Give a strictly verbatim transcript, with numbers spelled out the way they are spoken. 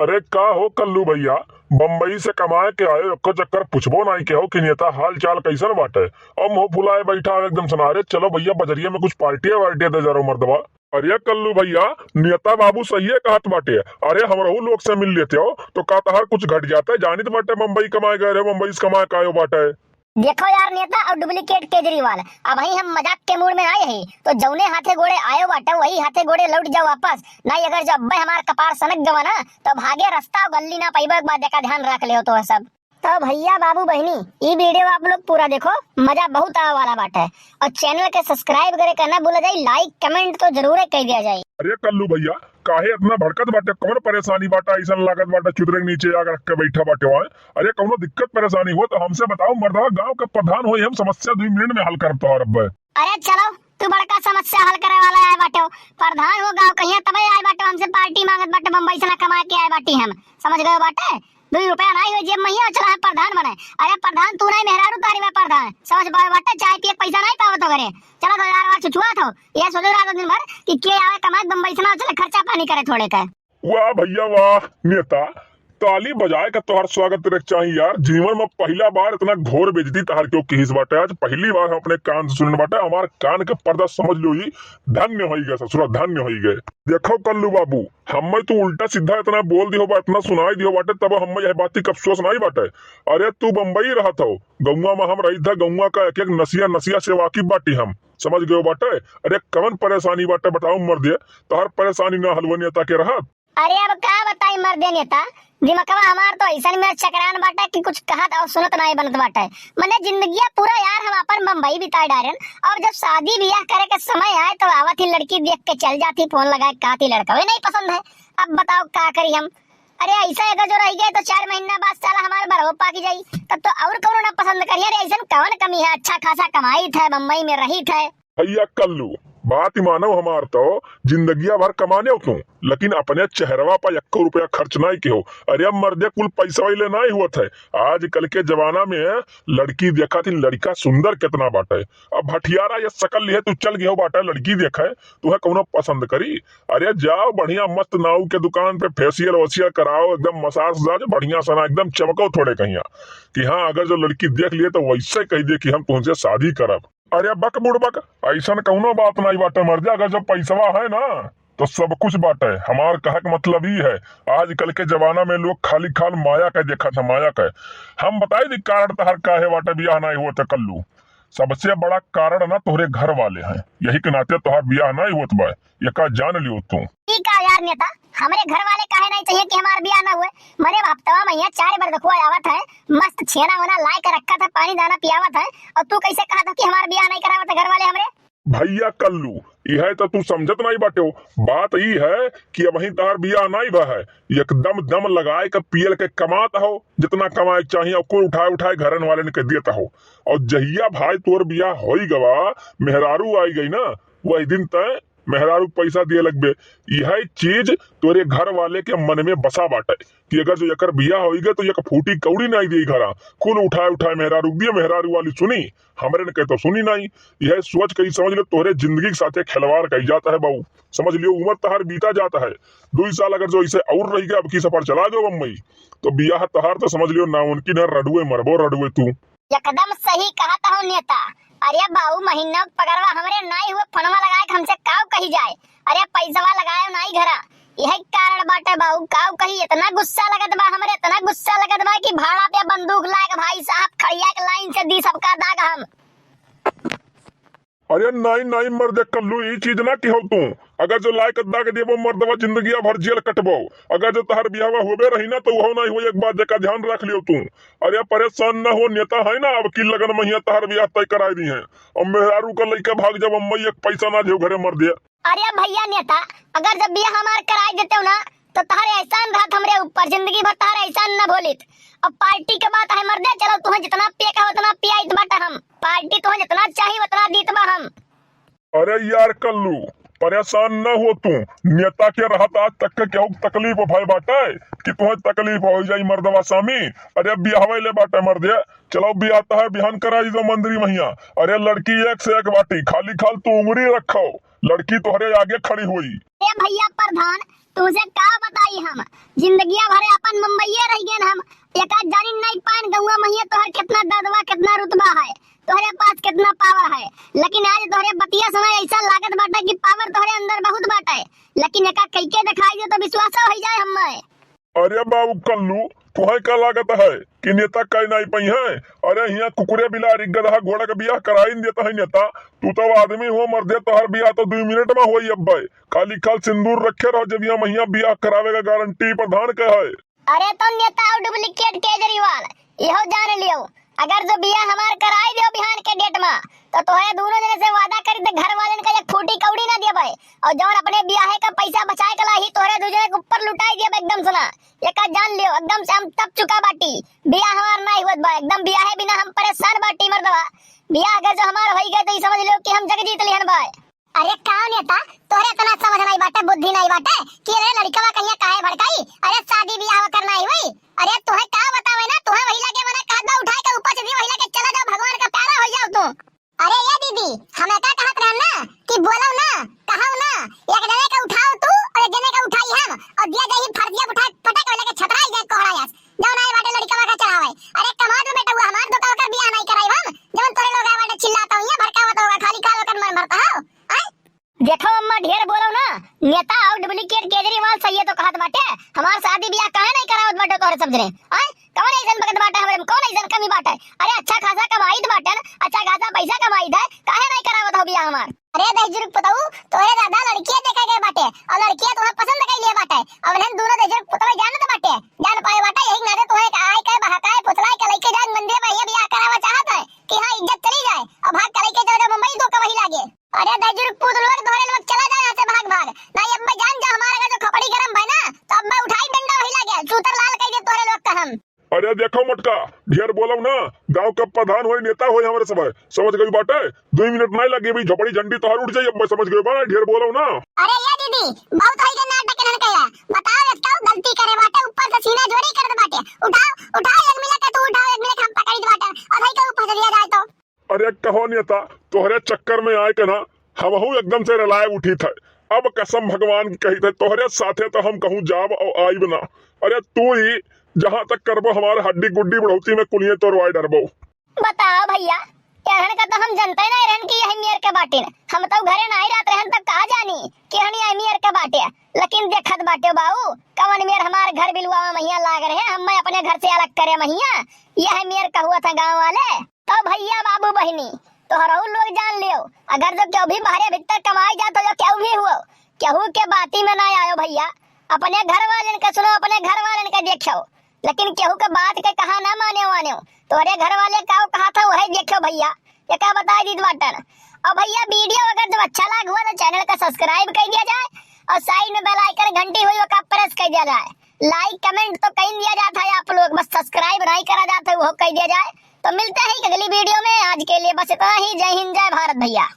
अरे का हो कल्लू भइया, बम्बई से कमाए के आयो, एक्को चक्कर पुछबो नाहीं के हो कि नेता हाल चाल कइसन बाटे? अब मुँह फुलाए बैठा हो एकदम सना। अरे चलो भइया, बजरिया में कुछ पार्टिया वार्टिया दे जा रहो मर्दवा। अरे कल्लू भइया, नेता बाबू सहिए कहत बाटे। अरे हमरहू लोग से मिल लेते हो तो का तहार कुछ घट जाता है? जानित बाटे बम्बई कमाए गए रहे, बम्बई से कमाए के आयो बाटे। देखो यार नेता और duplicate केजरीवाल, अबहीं हम मजाक के mood में आए ही, तो जौने हाथे गोड़े आयो बाटे वही हाथे गोड़े लौट जाओ वापस। नाहीं अगर जो अब्बे हमार कपार सनक गवा ना, तो भागे रस्ता और गल्ली ना पइबो। एक बात देखा, ध्यान रख लेओ तो सब। तो भइया बाबू बहिनी, ई video आप लोग पूरा देखो, मजा बहुत आवे वाला बाटे। और channel के subscribe करे के ना भूला जाई, like comment तो जरूर कइ दिया जाई। अरे कल्लू भइया, काहे इतना भड़कत बाटे? कौन परेशानी बाटे? अइसन लागत बाटे चुतरे के नीचे आग रख के बैठा बाटे वहाँ। अरे कौनो दिक्कत परेशानी हो तो हमसे बताओ मर्दवा, गाँव के प्रधान होई, हम समस्या दुई मिनट में हल करब तोहर अब्बे। अरे चलो, तू बड़का समस्या हल करे वाला आए बाटे हो। प्रधान हो गाँव कहिया तबे आए बाटे, हमसे पार्टी मांगत बाटे, बम्बई से ना कमा के आए बाटी हम, समझ गए बाटे? दुई रुपया नाहीं हो जेब में ही, चला हम प्रधान बने। अरे प्रधान तू नाहीं, मेहरारू तारी बा प्रधान, समझ पावे बाटे? चाय पिए के पैसा नाहीं पावत हो घरे, चला तो यार वार छुछुआत हो। ये सोचो रात दिन भर कि के आवे कमाए बम्बई से ना, चले खर्चा पानी करे थोड़े के। वाह भइया वाह, नेता, ताली बजाए के तोहर स्वागत करे के चाही यार। जीवन में पहिला बार इतना घोर बेइज्जती तोहर केहू किहिस बाटे, आज पहली बार हम अपने कान से सुनन बाटे। हमार कान के पर्दा समझ लो ही, धन्य होई गए ससुरा, धन्य होई गए। देखो कल्लू बाबू, हमें तू उल्टा सीधा इतना बोल दियो बा, इतना सुनाई दियो बाटे, तब हमें यह बात के अफसोस नाहीं बाटे। अरे तू बम्बई रहत हो, गौवा में हम रही था, गौवा का एक एक नसिया नसिया से वाकिफ बाटी हम, समझ गयो बाटे। अरे कवन परेशानी बाटे बताओ मर्दे, तोहर परेशानी ना हलवा नेता के रहत। अरे अब का बताई मर्दे नेता, दिमकवा हमार तो अइसन में चकरान बाटे कि कुछ कहत और सुनत नाहीं बनत बाटे। मने जिंदगिया पूरा यार हम अपन बम्बई बिताए डारेन, और जब शादी बियाह करे के समय आए तो आवत ही लड़की देख के चल जाती, फोन लगाए कहती लड़कवे नाहीं पसंद है। अब बताओ का करी हम? अरे अइसा अगर जो रहि गए तो चार महीना बाद साला हमार बरहो पाकि जाई, तब तो और कौनो ना पसंद करी। अरे अइसन कवन कमी है, अच्छा खासा कमाइत है, बम्बई में रहित है। भइया कल्लू, बात ही मानो हमार तो, जिंदगिया भर कमाने हो तू, लेकिन अपने चेहरवा पर एक्को रुपया खर्च नाहीं किहो। अरे अब मर्दे कुल पैसा वाले नाहीं हुवत है। आजकल के जमाना में लड़की देखा थी, लड़का सुंदर कितना बाटे। अब भटियारा ये शकल लिए तू चल गयो बाटे लड़की देखे, तुहे कौनो पसंद करी? अरे जाओ बढ़िया मस्त नाऊ के दुकान पे facial वेशियल कराओ, एकदम massage उसाज बढ़िया सना, एकदम चमको थोड़े कहिया कि हाँ, अगर जो लड़की देख लिए तो वैसे कहि दे कि हम तुमसे शादी करब। अरे बक बुड़बक, अइसन कौनो बात नाहीं बाटे मर्दे, अगर जो पैसवा है ना तो सब कुछ बाटे। हमार कहे के मतलब ई है, आजकल के जमाना में लोग खाली खाल माया के देखत है, माया के। हम बताई दी कारण तहर काहे बाटे बियाह नाहीं होत कल्लू। सबसे बड़ा कारण ना तोहरे घर वाले हैं, यही के नाते तोहार बियाह नाहीं होत बा, एका जान लियो तू। ई का यार नेता, हमरे घर वाले काहे नाहीं चाहिए कि हमार बियाह ना हुए? मने हफ्तवा में यहाँ चार बार देखुआ आवत है, मस्त छेना वना लाए के रखत है, पानी दाना पियावत है, और तू कैसे कहत हो कि हमार बियाह नाहीं करावत है घर वाले हमरे? भइया कल्लू, इहे तो तू समझत नाहीं बाटे हो। बात ई है कि अबहीं तहार बियाह नाहीं भा है, एकदम दम लगाए के पियल के कमात हो, जितना कमाए के चाहिए ओकुल उठाए उठाए घरन वाले के देत हो। और जहिया भाई तोर बियाह होई गवा, मेहरारू आई गई ना, वही दिन तय मेहरारू के पैसा दिए लगबे। यह चीज तोरे घर वाले के मन में बसा बाटे कि अगर जो एकर बियाह होई गए तो एक फूटी कौड़ी नाहीं दी घरा, कुल उठाए उठाए मेहरारू के दिए, मेहरारू वाली सुनी, हमरे ने कहे तो सुनी नाहीं। यह सोच के ही समझ लो तोहरे जिंदगी के साथे खिलवाड़ कही जाता है बाबू। समझ लियो उम्र तहार बीता जाता है, दुई साल अगर जो ऐसे और रह गया, अब की सफर चला गयो बम्बई, तो बियाह तहार तो समझ लियो ना उनकी ना रडुए मरबो रडुए तू। एकदम सही कहत हो नेता। अरे बाऊ, महीना के पगरवा हमरे नाई हुए, फोनवा लगाए के हमसे काऊ कही जाए। अरे पैसवा लगाए नाई घरा, यही कारण बाटे बाऊ। काऊ कही, इतना गुस्सा लगत बा हमरे, इतना गुस्सा लगत बा कि भाड़ा पे बंदूक लाए के भाई साहब खड़िया के लाइन से दी सबका दाग हम। अरे नाई नाई मर्दे कल्लू, ई चीज ना किहो तू। अगर जो लायक दाग देबो मर्दवा, जिंदगिया भर जेल कटबो। अगर जो तहर बियाहवा होबे रही ना, तो उहो नाई हो। एक बात जेका ध्यान रख लियो तू। अरे परेशान ना हो, नेता है ना, अब की लगन महिया तहर बियाह तय कराई दी है। अब मेहरारू का लइका भाग जब अम्मा एक पैसा ना देव घरे मर्दे। अरे भइया नेता, अगर जब बियाह हमार कराई देते हो ना, तो तहरे एहसान रहत हमरे ऊपर, जिंदगी भर तहरे एहसान ना भूलित। अब पार्टी के बात है मर्दे, चलो तुहें जितना पिए का उतना पियाइत बाटे हम। पार्टी तुहें जितना चाही उतना दीत बा हम। अरे यार कल्लू, परेशान न हो तू, नेता के रहत आज तक के केहू के तकलीफ भय बाटे कि तुहें तकलीफ हो जाई मर्दवा सामी। अरे बियाहवे ले बाटे मर्दे, चलो बियाह तहे बिहान कराई दो मंदिरी महिया। अरे लड़की एक से एक बाटी, खाली खाल तू उंगली रखो, लड़की तोहरे आगे खड़ी हुई। ए भइया प्रधान, तुझे का बताई हम, जिंदगिया भर एका जानिन नाहीं पाइन गौवा महिया तोहर केतना ददवा, केतना रुतबा है, तोहरे पास केतना power है। लेकिन आज तोहरे बतिया सुनाइ अइसा लागत बाटे कि power तोहरे अंदर बहुत बाटे, लेकिन एका कइके देखाइ दियो तो विश्वासो होइ जाए हम्मे। अरे बाबू कल्लू, तुहैं का लागत है कि नेता कइ नाहीं पइहैं? अरे हियाँ कुकुरे बिलारी गदहा घोड़ा क बियाह कराइन देत है नेता। तू तउ आदमी हो मर्दे, तोहर बियाह तउ दुइ मिनट मा होई अब्बै। खाली खाल सिंदूर रखे रहो, जब हियाँ महिया बियाह करावे क गारंटी प्रधान क है। अरे तउ नेता अउ duplicate केजरीवाल, इहो जान लियो, अगर जो बियाह हमार कराइ दियो बिहान के date मा, तउ तोहरे दूनो जने से वादा करी त घर वालेन क एक फूटी कौड़ी न देबै, अउर जउन अपने बियाहे क पैसा बचाए क लाही तोहरे दू जने क ऊपर लुटाइ देबै एकदम सुना। एका जान लियो, एकदम से हम तप चुका बाटी, बियाह हमार नाहीं हुअत बा, एकदम बियाहे बिना हम परेसान बाटी मर्दवा। बियाह अगर जो हमार होइ गए तउ ई समझ लियो कि हम जग जीत लिहन बा। अरे का नेता, तोहरे एतना समझ नाहीं बाटे, बुद्धि नाहीं बाटे कि अरे लड़िकवा कहिया काहे भड़काई? अरे सादी बियाह ओकर नाहीं हुई। अरे तोहैं का बतावै ना, तोहैं वही लागे मना कहत बा, उठाइ के ऊपर से दी वही लागे चला जाओ, भगवान क प्यारा होइ जाओ तू। अरे ए दीदी, हम एका कहत रहन ना कि बोलउ ना, कहउ ना, एक जने क उठाओ तू अउर एक जने क उठाई हम, अउर दिया जाई फर्दिया उठाए पटक वही लागे छतराइ जाए कोहड़ा यस। जउन आए बाटे लड़िकवा क चढ़ावै। अरे कमाद में बेटउआ हमार धोखा ओकर बियाह नाहीं कराइब हम। जउन तोहरे लोग आए बाटे चिल्लात हो, हियाँ भड़कावत होगा, खाली खाल ओकर मन भरत हो। आय? देखो अम्मा ढेर बोलउ ना, नेता अउ duplicate केजरीवाल सही है तउ कहत बाटे, हमार सादी बियाह काहे नाहीं करावत बाटे तोहरे सब जने? आय? कउन अइसन बकत बाटे हमरे में? कउन अइसन कमी बाटे? अरे अच्छा खासा कमाइत बाटे न, अच्छा खासा पैसा कमाइत है, काहे नाहीं करावत हो बियाह हमार? अरे दहिजुर क पुतऊ, तोहरे दादा लड़किया देखे गए बाटे, अउर लड़किया तोहैं पसंद कइ लिहे बाटे। अब इन्हन दूनो दहिजुर क पुतऊ जानत बाटे, जान पाए बाटे, यही नाते तोहैं का आए के बहकाए फुसलाए के लइके जाए मंदिर में ये बियाह करावा चाहत है कि हाँ इज्जत चली जाए, अउर भाग के लइके चला जाओ मुंबई दो का वही लागे। अरे दहिजुर क पूत लोग, तोहरे लोग चला जाओ यहाँ से भाग भाग, नाहीं अब्बै जान जा हमार अगर जो खोपड़ी गरम भए ना तउ अब्बै उठाई डंडा वही लागे, सूतर लाल कइ दे तोहरे लोग का हम। अरे देखो मोटका, ढेर बोलउ ना, गाँव क प्रधान होई, नेता होई हमरे सब, समझ गई बाटे? दुइ मिनट नाहीं लगे भाई, झोपड़ी झंडी तोहार उठ जाई, अब्बै समझ गई बा ना, ढेर बोलउ ना। अरे ए दीदी, बहुत होई गए नाटक इन्हन कइला, बताओ एक तउ गलती करे बाटे, ऊपर से सीना जोरी करत बाटे, उठाओ, उठाओ एक मिला के तू उठाओ, एक मिला के हम पकड़ित बाटे, अउर भाई के ऊपर से दिया जाए तउ। अरे कहो नेता, तोहरे चक्कर में आए के ना, हमहू एकदम से रलाए उठित है। अब कसम भगवान की कहित है, तोहरे साथे तउ हम कहूँ जाब अउर आइब ना। अरे तू ही जहाँ तक करबो, हमार हड्डी गुड्डी बुढ़ौती में कुलिये तोड़वाए डरबो। बताओ भइया, एहन का तउ हम जनते नाहीं रहन कि यही मेर के बाटिन। हम तउ घरे नाहीं रहत रहन, तब का जानी कि एहन यही मेर के बाटे। लेकिन देखत बाटे बाऊ, कवन मेर हमार घर बिलुआ में महिया लाग रहे, हम्मै अपने घर से अलग करे महिया, यही मेर कहुआ था गाँव वाले। तउ भइया, बाबू, बहिनी, तोहरहू लोग जान लियो, अगर जो केहू भी बाहरे भीतर कमाए जात हो, जो केहू भी हुओ, केहू के बाती में ना आयो भइया, अपने घर वालेन के सुनो, अपने घर वालेन के देखो, लेकिन केहू के बात के कहा ना माने वाने। तोहरे घर वाले का कहा था, वही देखो भइया, ये का बताए दीत बाटन। अउर भइया, video अगर जब अच्छा लाग हुआ तो channel का subscribe कइ दिया जाए अउर side में bell icon घंटी हुई ओका press कइ दिया जाए। Like comment तो कइ दिया जात है आप लोग, बस subscribe नाहीं करा जात है, वो कइ दिया जाए। तो मिलते हैं एक अगली video में, आज के लिए बस इतना ही। जय हिंद, जय भारत भइया।